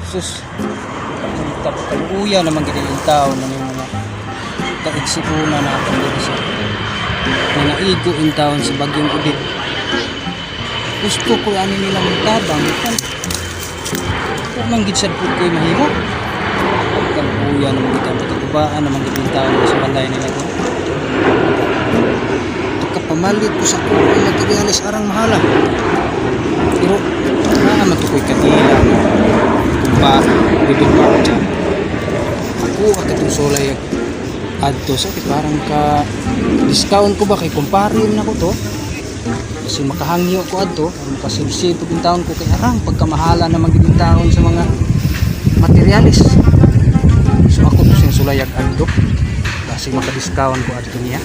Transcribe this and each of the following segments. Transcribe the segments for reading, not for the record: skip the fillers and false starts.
Sus, kaluuya naman gid yung tao na may mga kaigsuuna na atong diri sa nga naigo in taon sa Bagyong Odette. Gusto ko ani nila magtabang kan wa man gid sad pud ko'y mahimo. Kaluuya naman gid ang pagkagubaan naman gid yung taon sa balay nila ko. Pagkapamalit ko sa kuha materialis, arang mahala. Pero naa man to ko'y kaila nga kumpa bibig pa ako dyan. Ako at itong sulay adto sa kay parang ka discount ko ba kay kumpare na ko to. Kasi makahangyo ko adto, makasibsib pag taon ko kay arang pagkamahala naman gid yung taon sa mga materialis. So ako to siyang sulayag adto. Kasi maka-discount ko adto niya.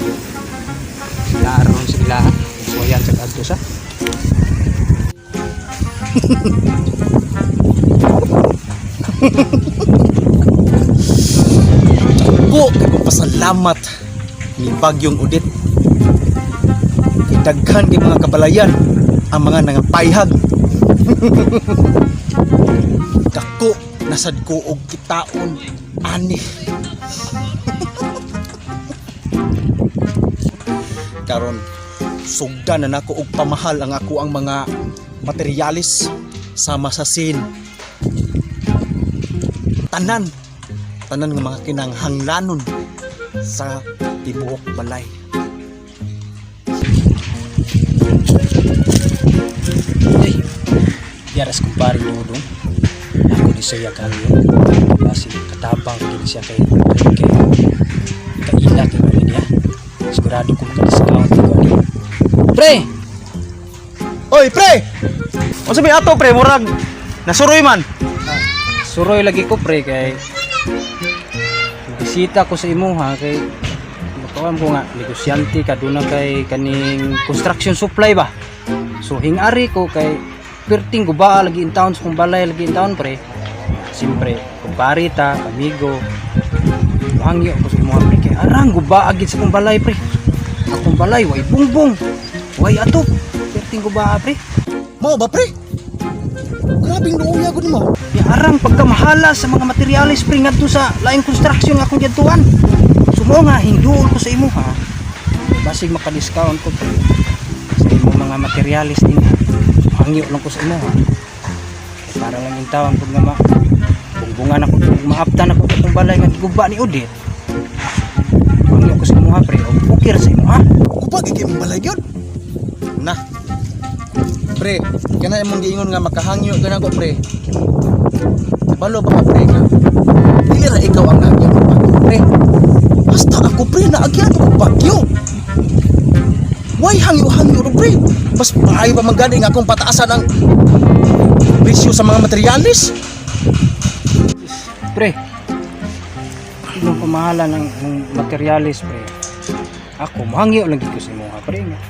Naaron sa ilaha. So ayan sa adto sa. Ko kay kong pasalamat ni Bagyong Odette. Kay daghan kay mga kabalayan ang mga nangapayhag. Dako nasad ko og kitaon ani. Karon sugdan na nako og pamahal ang ako ang mga materialis sama sa sin. Tanan tanan nga mga kinahanglanon sa tibuok balay. Ay, diaras kumpare Dudong. Ako di siya kangyo. Kasi katabang gid siya kay kay kaila kay wala niya. Sigurado ko maka-discount ko ani. Pre! Oy, pre! Unsa may ato, pre? Murag nasuroy man. Suroy lagi ko, pre, kay bisita ko sa imuha kay makawan ko nga negosyante ka duna kay kaning construction supply ba. So hingari ko kay perting guba lagi in town sa kong balay lagi in town, pre. Siyempre, kumpare ta, amigo. Hangyo ko sa imuha, pre, kay arang guba agid sa kong balay, pre. Akong balay way bungbong, way atop. Perting guba, pre. Mao ba, pre? Grabing luoya gud mo. Ya, arang pagkamahala sa mga materyales, pre, ngadto sa laing construction nga akong giadtuan. So mo nga hinduol ko sa imo ha. Basig maka-discount ko, pre, sa imong mga materyales din ha. Hangyo lang ko sa imo ha. Kay para lang yung taon pag nga ma bungbungan ako, maaptan ako akong balay nga giguba ni Odette. Hangyo ko sa imo ha, pre, og ukir sa imo ha. Guba gid kay mong balay gyud. Na. Pre, kana imong giingon nga makahangyo ka nako, pre. Balo ba ka, pre, nga dili ra ikaw ang naagyan og bagyo, pre. Basta ako, pre, naagyan og bagyo. Why hangyo-hangyo ro, pre? Mas maayo pa man gani nga akong pataasan ang presyo sa mga materyales. Pre, imong pamahala ng materyales, pre. Ako, mahangyo lang gid ko sa imo ha, pre. Nga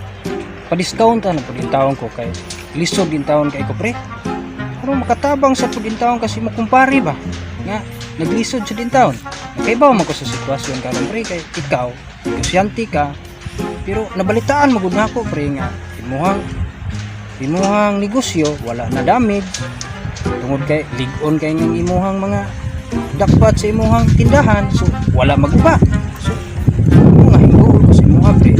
pa-discount na pud taon ko kay lisod din taon kay ko, pre. Pero makatabang sa pud taon kasi mo kumpare ba nga naglisod sa din taon. Nakaibaw man ko sa sitwasyon karon, pre, kay ikaw negosyante ka. Pero nabalitaan mo gud nako, pre, nga imuhang negosyo wala na damage tungod kay lig-on kay ng imuhang mga dakpat sa imuhang tindahan, so wala maguba. So mo nga hinduol ko sa imuha, pre.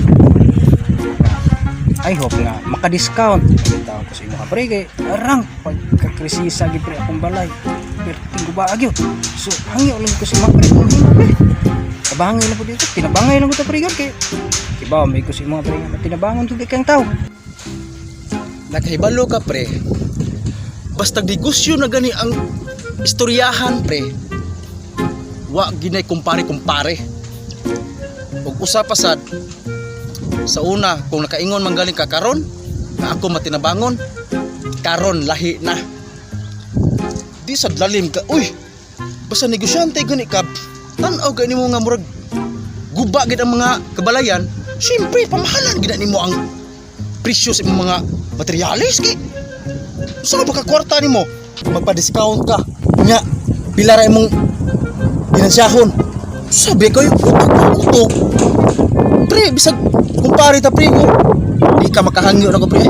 I hope nga maka-discount ang tawag ko sa imuha, pre, kay arang pagkakrisisa gid, pre, akong balay perting guba agyo. So hangyo lang ko sa imuha, pre, kung himo, pre, tabangay lang po dito, tinabangay lang ko ta, pre, gyud kay ibaw may ko sa imuha, pre, nga tinabangon tubig kang tao. Nakahibalo ka, pre. Basta negosyo na gani ang istoryahan, pre. Wa ginay kumpare kumpare. Ug usa pa sad sa una, kung nakaingon man galing ka karon na ako matinabangon karon, lahi na. Di sad lalim ka, uy. Basta negosyante gani ka, tan-aw gani mo nga murag guba gid ang mga kabalayan, siyempre pamahalan gid na nimo ang presyo sa imong mga materyales kay saan ba ka kwarta nimo? Magpa-discount ka. Nya, pila ra imong ginansiyahon. Sabi ko yung utok utok. Pre, bisag kumpare ta, pre ko. Di ka makahangyo nako, pre.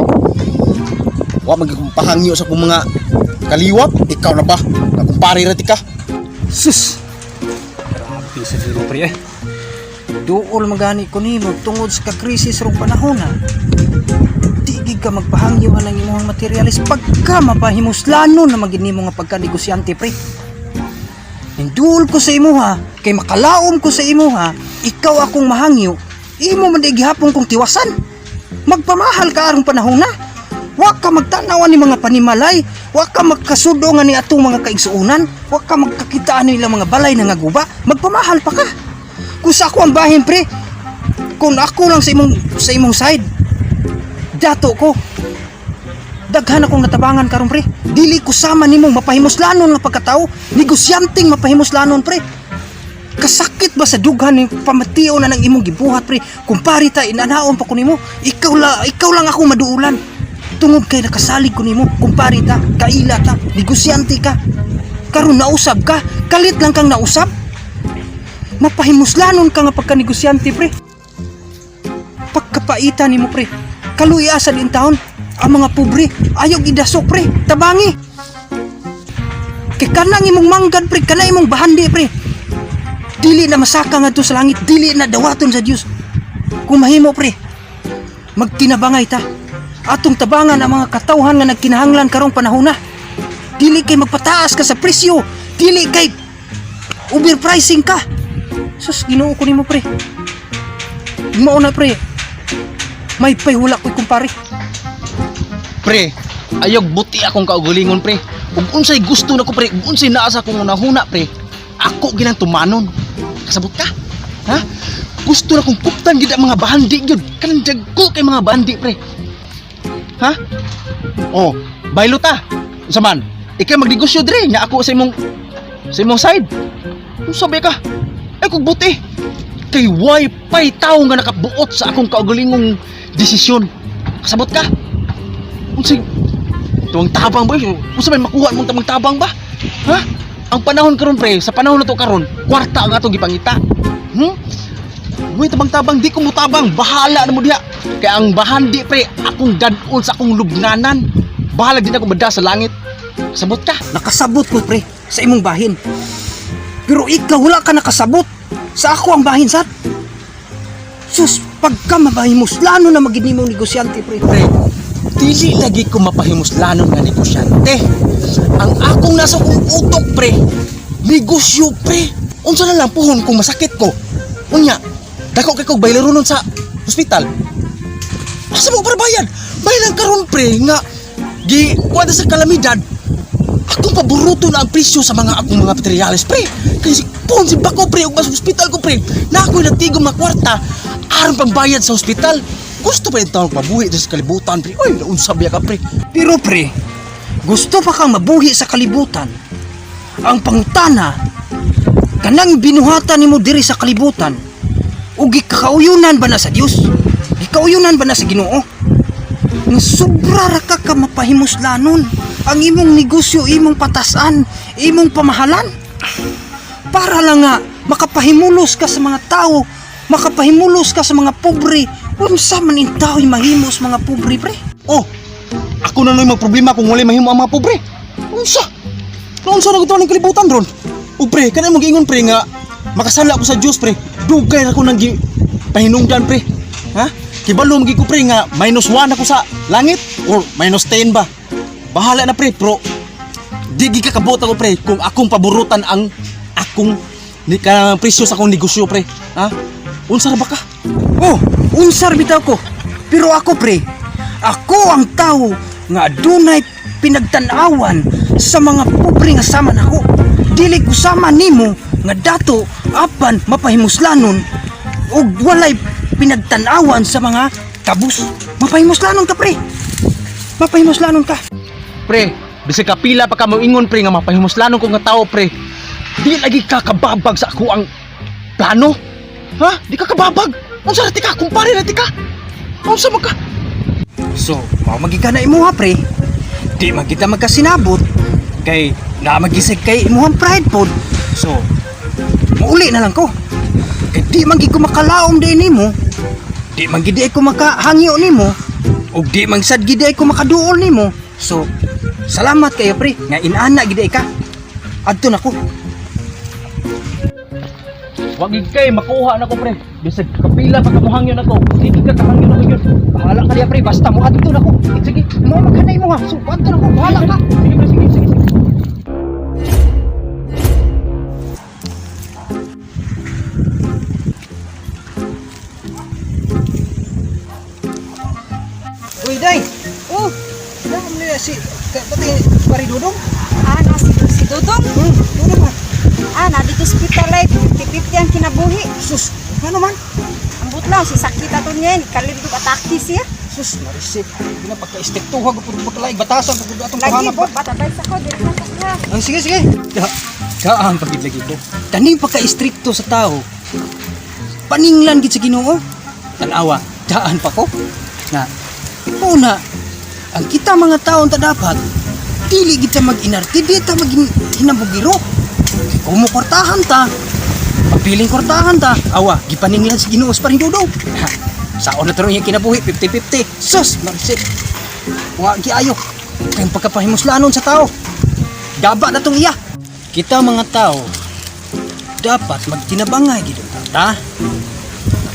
Wa magpahangyo sa kong mga Kaliwat, ikaw na ba? Nakumpare ra ti ka. Sus! Grabe sa dilo, pre eh. Duol magani ko nimo tungod sa kakrisis rong panahon ha. Di gid ka magpahangyo ang imong materialis pagka mapahimuslano na magid nimo nga pagka-negosyante, pre. Induol ko sa imuha, kay makalaom ko sa imuha, ikaw akong mahangyo, imo man di gihapon kong tiwasan. Magpamahal ka arong panahon na. Wa ka magtanaw ni mga panimalay, wa ka magkasudo nga ni atong mga kaigsuonan, wa ka magkakita ani ilang mga balay na nga guba, magpamahal pa ka. Kung sa ako ang bahin, pre, kung ako lang sa imong side, dato ko. Daghan akong natabangan karon, pre. Dili ko sama nimong mapahimuslanon nga pagkatao, negosyanteng mapahimuslanon, pre. Kasakit ba sa dughan ni pamatiw na ng imong gibuhat, pre? Kumpare ta inanaon pa ko nimo, ikaw lang ako maduulan. Tungod kay nakasalig ko nimo, kumpare ta, kaila ta, negosyante ka. Karon nausab ka, kalit lang kang nausab. Mapahimuslanon ka nga pagka-negosyante, pre. Pagkapaita nimo, pre. Kaluya sa din taon ang mga pobre ayaw idasok, pre, tabangi. Kay kanang imong manggad, pre, kanang imong bahandi, pre. Dili na masaka ngadto sa langit, dili na dawaton sa Dios. Kung mahimo, pre, magtinabangay ta. Atong tabangan ang mga katawhan nga nagkinahanglan karong panahona. Dili kay magpataas ka sa presyo, dili kay overpricing ka. Sus, Ginoo ko nimo, pre. Mao na, pre. May payhula ko'y kumpare. Pre, ayog buti akong kaugalingon, pre. Ug unsay gusto nako, pre, ug unsay naa sa akong hunahuna, pre. Ako ginang tumanon. Kasabot ka? Ha? Gusto na kong kuptan gid ang mga bahandi gyud. Kanang dagko kay mga bahandi, pre. Ha? Oh, baylo ta. Unsa man? Ikay magnegosyo dire nya ako sa imong side. Unsa ba ka? Ay kog buti. Kay way pay tawo nga nakabuot sa akong kaugalingong desisyon. Kasabot ka? Unsay tuwang tabang ba? Unsa may makuha mong tamang tabang ba? Ha? Ang panahon karon, pre, sa panahon na to karon, kwarta ang atong gipangita. Uy, tabang-tabang, di ko mutabang. Bahala na mo diha. Kaya ang bahandi, pre, akong dadon sa akong lubnganan. Bahala din ako bada sa langit. Sabot ka. Nakasabot ko, pre, sa imong bahin. Pero ikaw wala ka nakasabot sa ako ang bahin sad. Sus, pagka mabahimuslano na magid nimo negosyante, pre. Pre, dili lagi ko mapahimuslanon nga negosyante. Ang akong nasa kong utok, pre, negosyo, pre. Unsa na lang puhon kung masakit ko? Unya, dako kay kog baylero nun sa ospital. Asa mo para bayad? Bayad karon, pre, nga gi kuha sa kalamidad. Akong paboruto na ang presyo sa mga akong mga materials, pre. Kay si puhon si bako, pre, ug mas ospital ko, pre. Na ako'y nagtigom nga kwarta aron pambayad sa ospital. Gusto pa yung taong mabuhi dito sa kalibutan, pre. Oy, naunsa biya ka, pre? Pero pre, gusto pa kang mabuhi sa kalibutan. Ang pangutana, kanang binuhatan nimo diri sa kalibutan, ug gikauyunan ba na sa Dios? Gikauyunan ba na sa Ginoo? Nga sobra ra ka ka mapahimuslanon. Ang imong negosyo, imong patasan, imong pamahalan. Para lang nga makapahimulos ka sa mga tao, makapahimulos ka sa mga pobre. Unsa man in tao'y mahimo sa mga pobre, pre? Oh, ako na lang magproblema kung walay mahimo ang mga pobre. Unsa? Naunsa na gito ng kalibutan ron? O pre, kanang mag-ingon, pre, nga makasala ko sa Dios, pre. Dugay na ko nang pahinungdan, pre. Ha? Kibalo magi ko, pre, nga -1 ako sa langit or -10 ba. Bahala na, pre, pero di gi ka kabot ako, pre, kung akong paborutan ang akong ni ka presyo sa akong negosyo, pre. Ha? Unsa ra ba ka? Oh, unsar bitaw ko. Pero ako, pre, ako ang tao nga adunay pinagtan-awan sa mga pobre nga sama nako. Dili ko sama nimo nga dato apan mapahimuslanon ug walay pinagtan-awan sa mga kabus. Mapahimuslanon ka, pre. Mapahimuslanon ka. Pre, bisag kapila pa ka moingon, pre, nga mapahimuslanon ko nga tao, pre. Di lagi ka kababag sa ako ang plano. Ha? Di ka kababag. Unsa ra ti ka? Kumpare ra ti ka. Unsa man ka? So, mao magi ka na imuha, pre. Di man kita magkasinabot kay naa magisig kay imuhang pride pod. So, muuli na lang ko. Kay di man gid ko makalaom di nimo. Di man gid ko makahangyo nimo. Ug di man sad gid ko makaduol nimo. So, Salamat kayo, pre, nga inana gid ka. Adto na ko. Wag gid kay makuha na ko, pre. Bisag kapila pa kamuhangyon ako. Sige ka kahangyon ako yun. Bahala ka diya, pre, basta mo adto na ko. Sige, mo maghanay mo ha. So, adto na ko, bahala ka. Sige, pre, sige, sige, sige. Uy, day. Oh, naam nila si pati pari Dudong. Ah, na si Dudong. Dudong ha. Ah, na dito hospital ay 50-50 ang kinabuhi. Sus, ano man? Ambot lang si sakit ato niya, kalindog atake siya. Sus, marisip. Gina pagka-istiktuha ko pagkalaig batasan pag atong Lagi kuhanan po, batabay sa ko, dili na sa. Ang sige, sige. Da, daang pagid lagi ko. Kaning pagka-istrikto sa tao. Paninglan gid sa Ginoo. Tanawa, daan pa ko. Na, una, ang kita mga tao ta dapat dili gid ta mag-inarte, di ta maghinabugiro. Kung mo kwartahan ta, papiling kwartahan ta, awa, gipaninglan sa Ginoo sa paring dudong. Ha, saon na tarong iyang kinabuhi, 50-50. Sus, marisip. Wa giayo. Kayong pagkapahimuslanon sa tao. Daba na tong iya. Kita mga tao, dapat magtinabangay gid ta.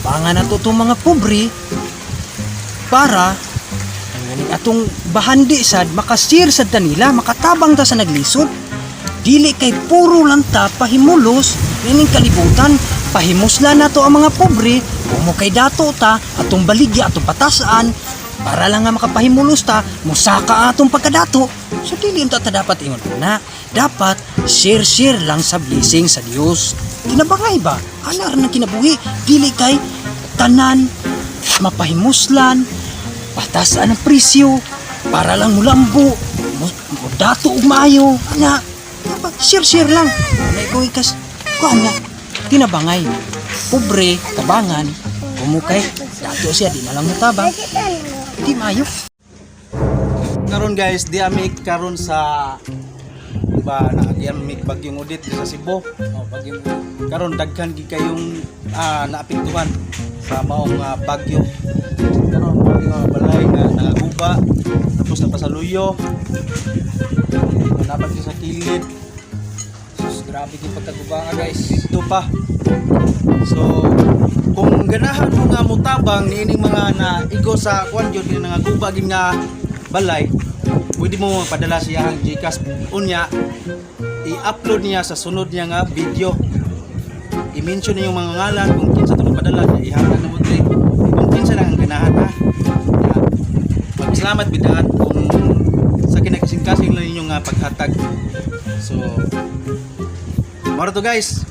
Tabangan na to tong mga pobre para ang ganing atong bahandi sad makasir sad ta nila, makatabang ta sa naglisod. Dili kay puro lang ta pahimulos nining kalibutan, pahimusla na to ang mga pobre, kumo kay dato ta atong baligya atong patasaan para lang nga makapahimulos ta, musaka ang atong pagkadato. So dili unta ta dapat ingon na dapat share-share lang sa blessing sa Dios. Kinabangay ba? Ana ra nang kinabuhi, dili kay tanan mapahimuslan, patasan ang presyo para lang mulambo, mo, mo dato og maayo. Ana, dapat share-share lang. May ko ikas kuan nga tinabangay. Pobre, tabangan, kumukay, dato siya di na lang mutabang. Di maayo. Karon guys, di ami karon sa, diba na di ami bagyong Odette sa Cebu. Oh, bagyong karon daghan gid kayong naapektuhan sa maong bagyo. Karon mga balay nga nagaguba, tapos napasaluyo. Napad sa kilid. Sus, grabe gyud pagkaguba, guys. Dito pa. So, kung ganahan mo nga mutabang niining mga na igo sa kuan gyud nga nangaguba gid nga balay, pwede mo padala siya ang GCash unya i-upload niya sa sunod niya nga video. I-mention niya yung mga ngalan kung kinsa to padala niya, ihatag na mo diri. Kung kinsa lang ang ganahan ha. Ya. Magsalamat bidaan kung sa kinakasing-kasing lang ninyo nga paghatag. So, maro to, guys.